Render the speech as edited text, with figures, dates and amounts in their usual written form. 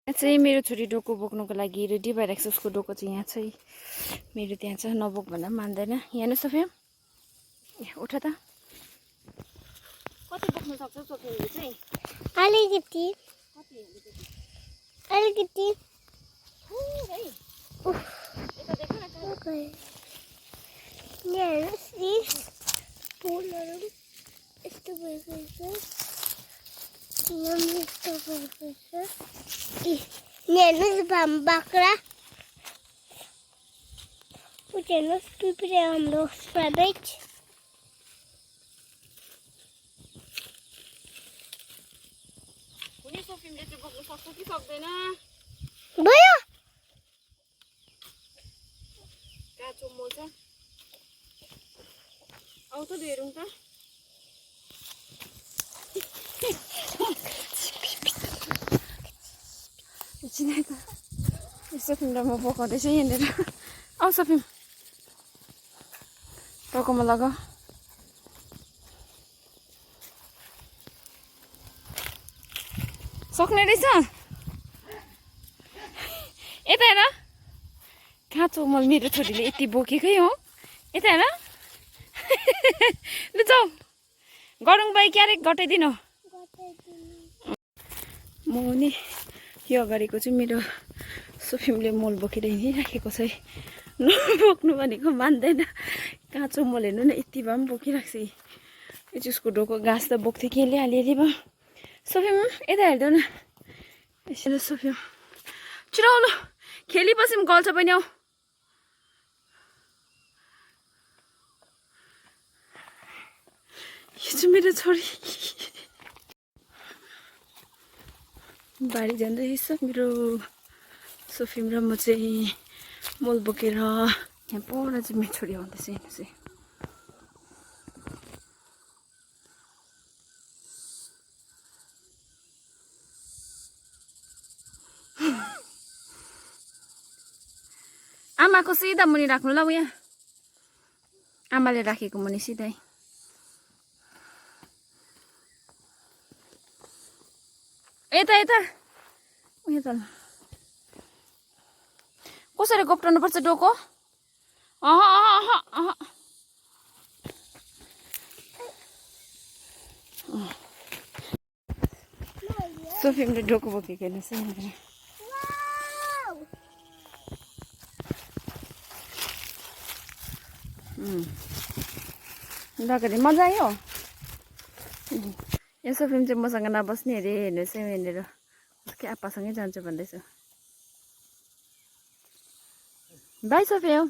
यहाँ चाहिँ मेरो छोरी डोको बोक्नुको लागि रेडी भइरहेको छ। उसको डोको चाहिँ यहाँ चाहिँ मेरो त्यहाँ छ। नबोक भन्दा पनि मान्दैन। यहाँ न सोफिया उठ त। कति बोक्नु सक्छ सोफियाले चाहिँ? अलिकति अलिकति है। यता देख न त। यहाँ हेर्नुहोस् फुलहरू यस्तो भएको छ। यस्तो भएको छ। हेर्नुहोस् बाख्रा हेर्नुहोस् पिपरे हाम्रो प्राइभेट कुनै सोफियाले चाहिँ बोक्नु सक्छ कि सक्दैन? भयो काँचो मोल्छ। आउ त हेरौँ त। एकछिन त सोफिम र म बोकाउँदैछु यहाँनिर। आऊ सोफिम टाउकोमा लगा। सक्ने रहेछ। यता हेर काँचो मल मेरो छोरीले यति बोकेकै हो। यता हेर लु जाऊ गरौँ बाई क्यारेक घटाइदिनु। म नि यो अगाडिको चाहिँ मेरो सोफिमले मल बोकेर हिँडिराखेको छ। नबोक्नु भनेको मान्दैन। काँचो मल हेर्नु न यति भए पनि बोकिरहेको छ। यो चाहिँ उसको डोको घाँस त बोक्थ्यो केले अलिअलि भयो। सोफिम यता हेर्दैन यसरी। सोफिम छिराउनु खेलिपछि पनि गल्छ पनि। आऊ यो चाहिँ मेरो छोरी बारी जाँदैछ। मेरो सोफिम र म चाहिँ मल बोकेर यहाँ पर चाहिँ मेरो छोरी आउँदैछ। हेर्नु चाहिँ आमाको सिधा मुनि राख्नु ल। यहाँ आमाले राखेको मुनि सिधै। यता यता उयो त कसरी गोप्टाउनु पर्छ डोको? सोफिमले डोको बोकेको हेर्नुहोस् है। लगाएर मजा आयो। यो सोफिम चाहिँ मसँग नबस्ने अरे। हेर्नुहोस् है यहाँनिर उसकै आप्पासँगै जान्छु भन्दैछु। Bye Sophia.